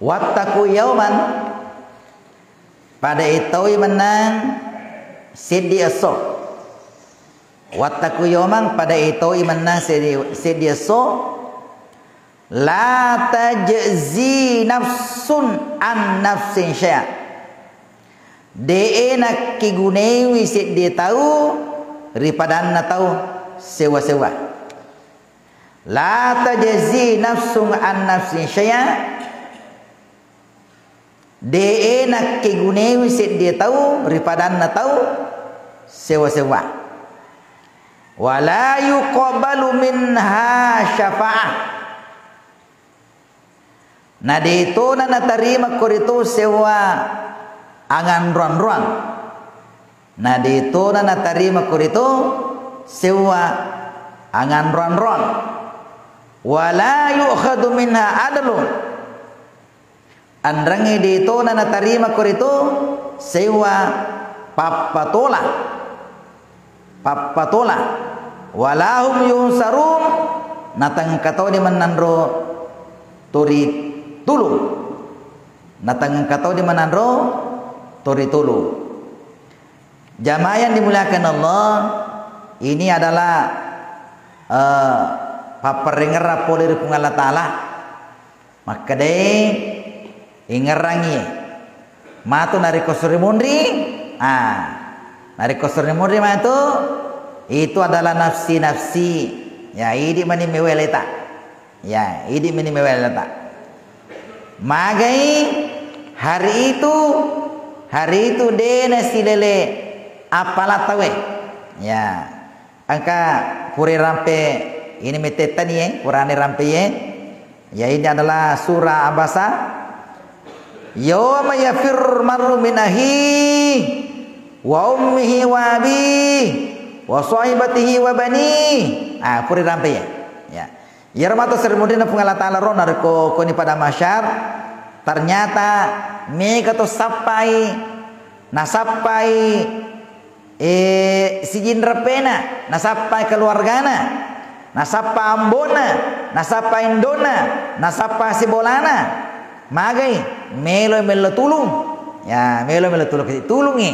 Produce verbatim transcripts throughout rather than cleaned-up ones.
Wattaqu yauman, pada itaui mennang seddi esso. Wattaqu yauman, pada itaui mennang seddi, seddi esso. La tajzi nafsun an nafsin syai'a. De'e nakkegunewi seddi tau ri padanna tau sewa-sewa. La tajzi nafsun an nafsin syai'a. De'e nakkegunewi seddi tau ri padanna tau sewa-sewa. Wala yuqbalu minha syafa'ah. Na de tona natarima koritu sewa anganroang-roang. Na de tona natarima koritu sewa anganroang-roang. Wala yu'khadhu minha adlun. Anrangnge de tona natarima koritu sewa pappatola. Pappatola. Wala hum yunsarun, natengka toni mennanro turi tulung. Natengka toni mennanro turi tulung. Jamaah yang dimuliakan Allah, ini adalah, eh, papparengngerang pole ri Puang Allah Ta'ala. Makkedai, ingerrangi matu narekko suri munri, ah, narekko suri munri matu, itu adalah nafsi-nafsi. Ya, idi mani meweleta. Ya, idi mani meweleta. Magai hari itu, hari itu de nasilele apala tawe. Ya. Engka pura rampe ini metetta ni, eh, purane rampe, eh. Ya, ini adalah surah Abasa. Yauma yafirrul mar'u min akhihi wa ummihi wa abihi wa sahibatihi wa banihi. Ah, pura rampe, ya. Ya. Iyaro matu seri munrinna Puang Allah Ta'ala ro narekko koni pada mahsyar, ternyata mega to sappai, nasappai eh, sijinreppena, nasappa keluargana, nasappa ambona, nasappa indona, nasappa sibolana. Magai, melo, melo tulung. Ya, melo, melo tulung. Tulungi.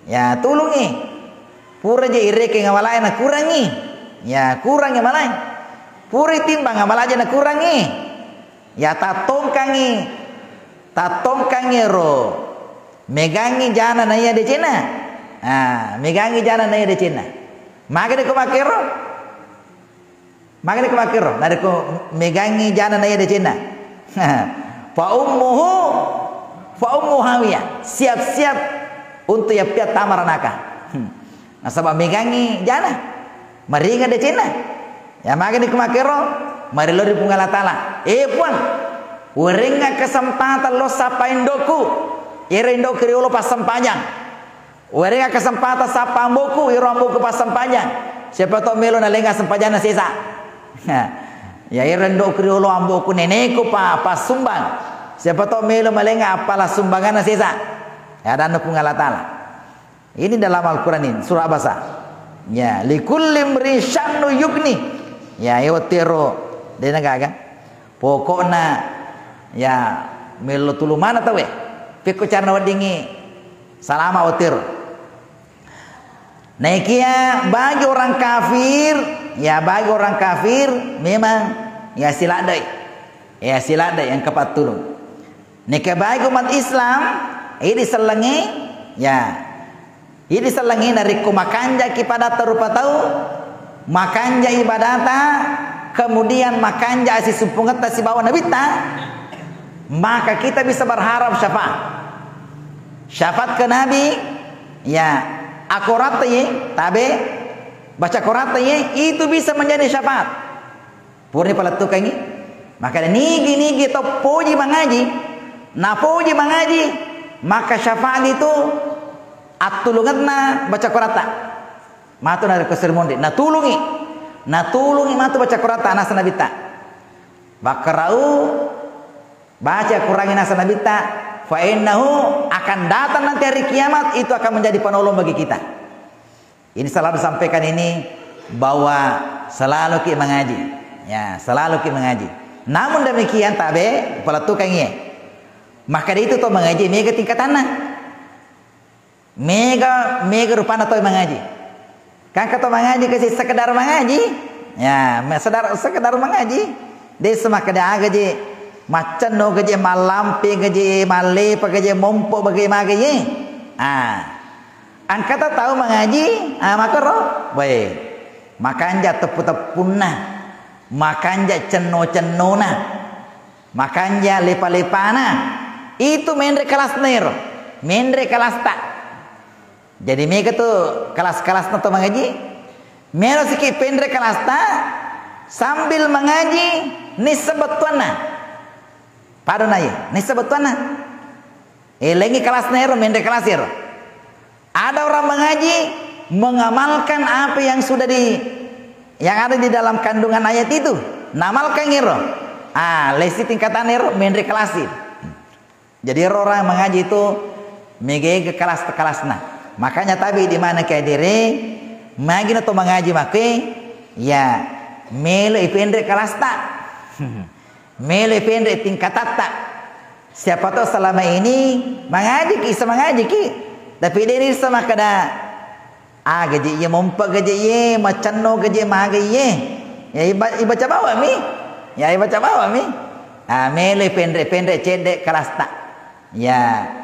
Ya, tulungi. Pura je irekeng amalae nakurangi. Ya, kurangi amalae. Pura timbang amalae nakurangi. Ya, tattongkangi, tattongkangi ro. Megangi jana naiya decenna. Ah, megangi jana naiya decenna. Maga de ko makkero? Maga de ko makkero? Narekko megangi jana naiya decenna. Fa ummuhu, fa ummuhu hawiyah. Siap-siap untuk yappiattama ranaka. Hmm. Nasaba megangi jana. Maringa decenna. Ya, magani ku makkero, marelo ri Puang Allah Ta'ala. Eh, Puang, werengnga kesempatan lo sappa indoku. Ero indoku riolo passempajang. Werengnga kesempatan sappa amboku, ero amboku passempajang. Siapa to melo nalenga sempajanna sesa. Ya, ero indoku riolo amboku neneku pa, passumbang. Siapa to melo malenga appala sumbanganna sesa. Ya, adanna Puang Allah Ta'ala. Ini dalam Al-Quran ini, surah Abasa. Ya, likulli imri'in sya'nun yughni. Ya, iya wettero dena gaga. Pokokna, ya, melo tulu mana tawe. Pekko carana weddingi salama wettero. Naikia bagi orang kafir, ya, bagi orang kafir memang, ya, siladdai. Ya, siladdai engka pattulung. Neke baik umat Islam, idi sellengi, ya. Idi sellengi narekko makanjaki padatta rupa tau, makanja ibadata, kemudian makanja asisumpungetta sibawa nabitta, maka kita bisa berharap syafaat. Syafaat ke Nabi, ya, akoratta ye, tabe, baca koratta ye, itu bisa menjadi syafaat. Purani palettukengngi. Makanya nigi-nigi to poji mangaji, napoji mangaji, maka syafaat itu attulungenna baca koratta. Matu narekko seri monri, natulungi. Natulungi matu baca koratta, anasa nabitta. Bakra'u, baca Quran, anasa nabitta, fa innahu akan datang nanti hari kiamat, itu akan menjadi penolong bagi kita. Ini selalu disampaikan ini bahwa selalu ki mengaji. Ya, selalu ki mengaji. Namun demikian, tabe, palettukengngi. Makkeda itu to mangaji mega tingkatanna. Mega, mega rupanna to mangaji. Kan engka to mangaji kasi sekedar mangaji. Ya, me-, sedar-, sekedar mangaji. De' semakkeda aga je, maccenno gaje, mallampe gaje, mallepa gaje, mompo bage mage ye. Ah. Engka to tau mangaji, ah, makaro. Weh. Makanja teppu-teppunna. Makanja cenno-cennona. Makanja lepa-lepana. Itu menre kelasna ero. Menre kelasta. Jadi mega tu kelas-kelasna to mangaji. Melo siki penre kelasta sambil mangaji nissa bettuanna. Padona ye, nissa bettuanna. Elengi kelasna ero, menre kelas ero. Ada orang mengaji, mengamalkan apa yang sudah di, yang ada di dalam kandungan ayat itu. Namalkan ero. Ah, lesi tingkatan ero, menre kelas ero. Jadi ero orang mengaji itu mega-ega kelas-kelasna. Makanya tabe di mana ke dere, magi na to mengaji make, ya melo ipenre kelasta. Melo ipenre tingkatatta. Siapa tahu selama ini mangajiki, isa mangajiki. Tapi de' nisa makkeda, aga je iye, mompa gaje iye, macenno gaje maga iye. Ya iba-, ibaca bawa mi. Ya ibaca bawa mi. Ah, melo ipenre-penre cedde kelasta. Ya.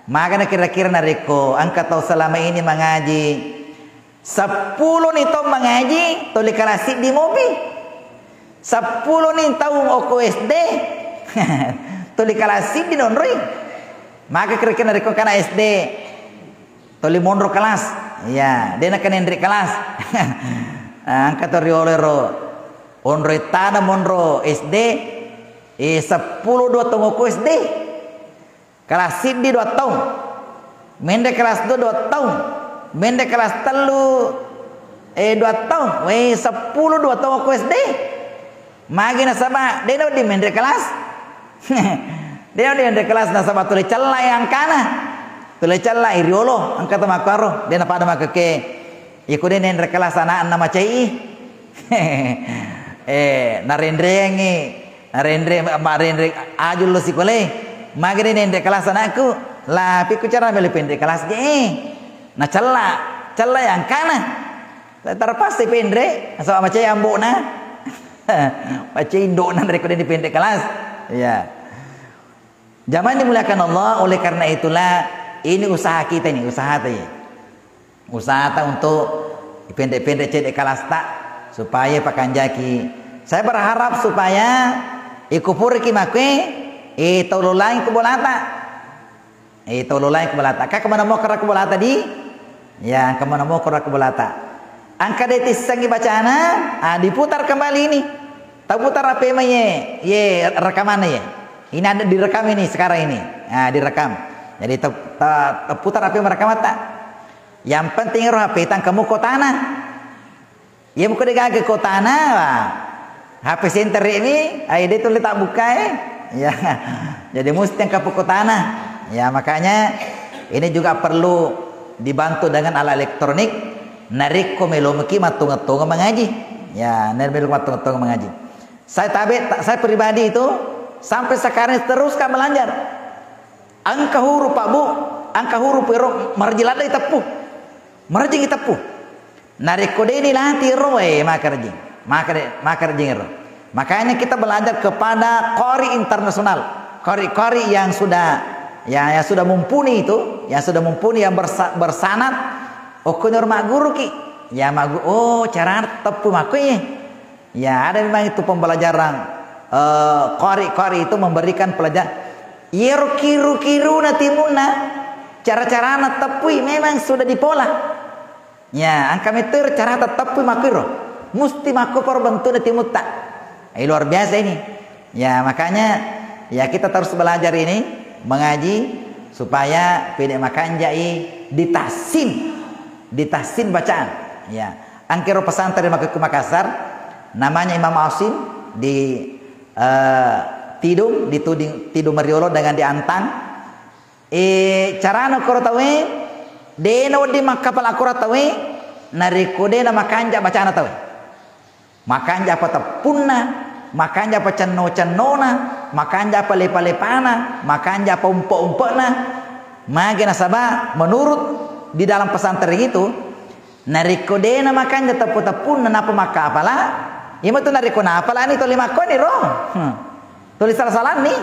Magana kira-kira narekko engka tau selama ini mangaji, Seppulo ni tau mangaji, tuli kelas siddi mopi. Seppulo ni tau okko S D, tuli kelas siddi nonroi. Maka kira-kira narekko kana S D, tuli monro kelas. Iya, de' nakenenre kelas. Engka to riolo ero onroi tana monro S D, eh, seppulo dua tau okko S D. Kelas siddi dua taung. Menre kelas dua dua taung. Menre kelas tellu, eh, dua taung. Weh, seppulo dua taung okko S D. Magi nasaba, de' nawedding menre kelas. De' nawedding menre kelas nasaba tuli cella i angkana. Tuli cella i riolo, engka to makkaro, de' napada makkeke. Iko de' nenre kelas ana'na macai. Eh, narenrengi, narenre, marenre aju lo sikolae. Magi de' nenre kelas anakku. La, pikku cara melo penre kelas je. Nacella, cella i angkana. Terpaksa penre, nasaba macai ambo'na. Macai indo'na narekko de' dipenre kelas. Iya. Jamaah yang dimuliakan Allah, oleh karena itulah ini usaha kita ini, usaha tadi. Usahata untuk pendek-pendek cedde kalasta supaya pakanjaki. Saya berharap supaya ikupuriki makue, eh, tau lolangeng ku bolata. Eh, tau lolangeng ku bolata. Ka kemana mau kera ku bolata di? Ya, kemana mau kera ku bolata. Angka de tissengi bacana, ah, diputar kembali ini. Taputar H P mai ye, ye rekamanna ye. Ini ada direkam ini sekarang ini. Ah, direkam. Jadi ta-, ta-, taputar H P mai rekamatta. Yang penting ero H P tangkamu kotana. Iya, muko degaga kotana, wah. H P center ini, ai de tulle tabbukkae. Ya. Jadi musti engka kotana. Ya, makanya ini juga perlu dibantu dengan alat elektronik. Narekko melomeki mattonga-tonga mangaji. Ya, narekko melomeki mattonga-tonga mangaji. Saya tabe, ta-, saya pribadi itu sampai sekarang terus ka belajar. Engka huruf, Pak, Bu, engka huruf ero marji ladde teppu. Marji teppu. Narekko de ni lati ero, eh, makarjing. Makare-, makarjing ero. Makanya kita belajar kepada qari internasional. Qari-qari yang sudah, ya, yang sudah mumpuni itu, yang sudah mumpuni, yang bersa-, bersanad, okko nyor magguruki. Ya, maggu-, oh, cara teppu makko, eh. Ya, ada memang itu pembelajaran, eh, qari-qari itu memberikan pelajar-, iyero kiru-kiruna timunna, cara-carana teppui memang sudah dipola. Ya, engka metto ero carata teppui makkuiro. Musti makkuparo bentukna timutta. Eh, luar biasa ini. Ya, makanya, ya, kita terus belajar ini, mengaji, supaya pede makanjai ditahsin. Ditahsin bacaan. Ya. Engka ero pesantren makkekku Makassar, namanya Imam Asim di, eh, Tidung, di Tuding, Tidung Mariolo dengan di Antang. Eh, carana koro tauwe, de na wedding makkapala Al-Quran tauwe, narekko de na makanja bacana tauwe. Makanja apa teppunna, makanja apa cenno-cennona, makanja apa lepa-lepana, makanja apa umpe-umpena. Mage nasaba menurut di dalam pesantren itu, narekko dena makanja teppu-teppunna napa makkapala, iya matu narekko napalani toli makkoni ro. Hmm. Tuli sala-salanni.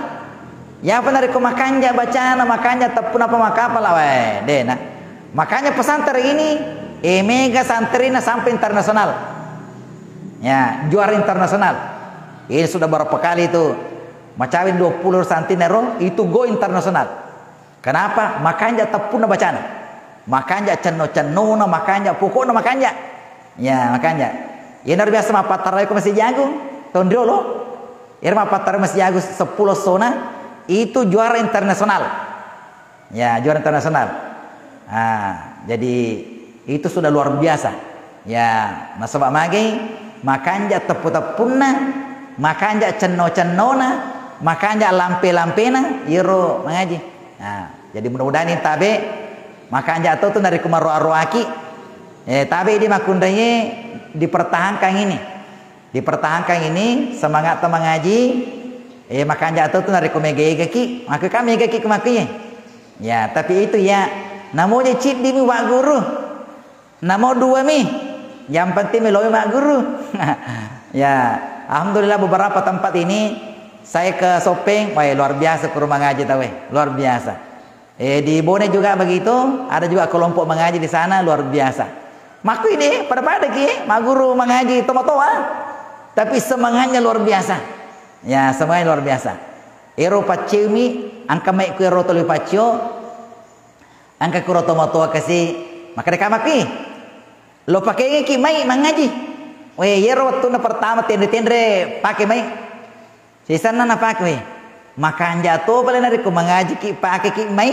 Iyapa narekko makanja bacana, makanja teppu napa makkapala, wae, dena. Makanya pesantren ini, eh, mega santrina sampai internasional. Ya, juara internasional. Ini sudah berapa kali itu macawin dua puluh santrina ro, itu go internasional. Kenapa? Makanja teppunna bacana. Makanja cenno-cennona, makanja pokokna makanja. Ya, makanja. Iyana biasa mappattarai ko Masjid Agung, tahun riolo. Iyaro mappattara Masjid Agung seppulo essona, itu juara internasional. Ya, juara internasional. Ah, jadi itu sudah luar biasa. Ya, nasaba mage makanja teppu-teppunna, makanja cenno-cennona, makanja lampe-lampena, iyaro mangaji. Nah, jadi mudah-mudahan ini tabe makanja to tu narekko maroa-roaki. Eh, tabe di makkunraie dipertahankan ini. Dipertahankan ini semangat to mangaji, eh, makanja to tu narekko mega-egaki, maka kan megaki ko makkuye. Ya, tapi itu ya, namo je ciddi mi Pak Guru. Namo dua mi. Yang penting melomi Pak Guru. Ya, alhamdulillah beberapa tempat ini saya ke Sopeng, wah, luar biasa guru mangaji tawe, luar biasa. Eh, di Bone juga begitu, ada juga kelompok mengaji di sana, luar biasa. Makku ini pada-pada ki, mak guru mengaji toa-toa. Tapi semangatnya luar biasa. Ya, semangatnya luar biasa. Ero paccumi, angka mai ku ero toli paccio, angka kuro toa-toa kasi, maka deka makki. Lo pakengeki mai mangaji. Weh, yero wettunna pertama tenre-tenre pake mai. Sisanna napake, weh. Makanja to pale narekko mangajiki pakeki mai.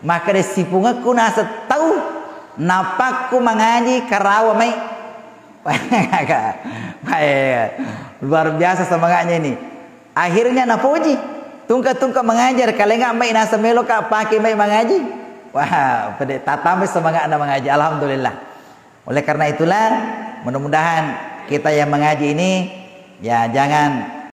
Makkeda sipungekku naseng tau napakku mangaji karawa mai. Luar biasa semangatnya ini. Akhirnya napoji. Tungka-tungka mangajar kalenga mai naseng meloka pake mai mangaji. Wah, pede tatamai semangatna mangaji. Alhamdulillah. Oleh karena itulah, mudah-mudahan kita yang mengaji ini, ya, jangan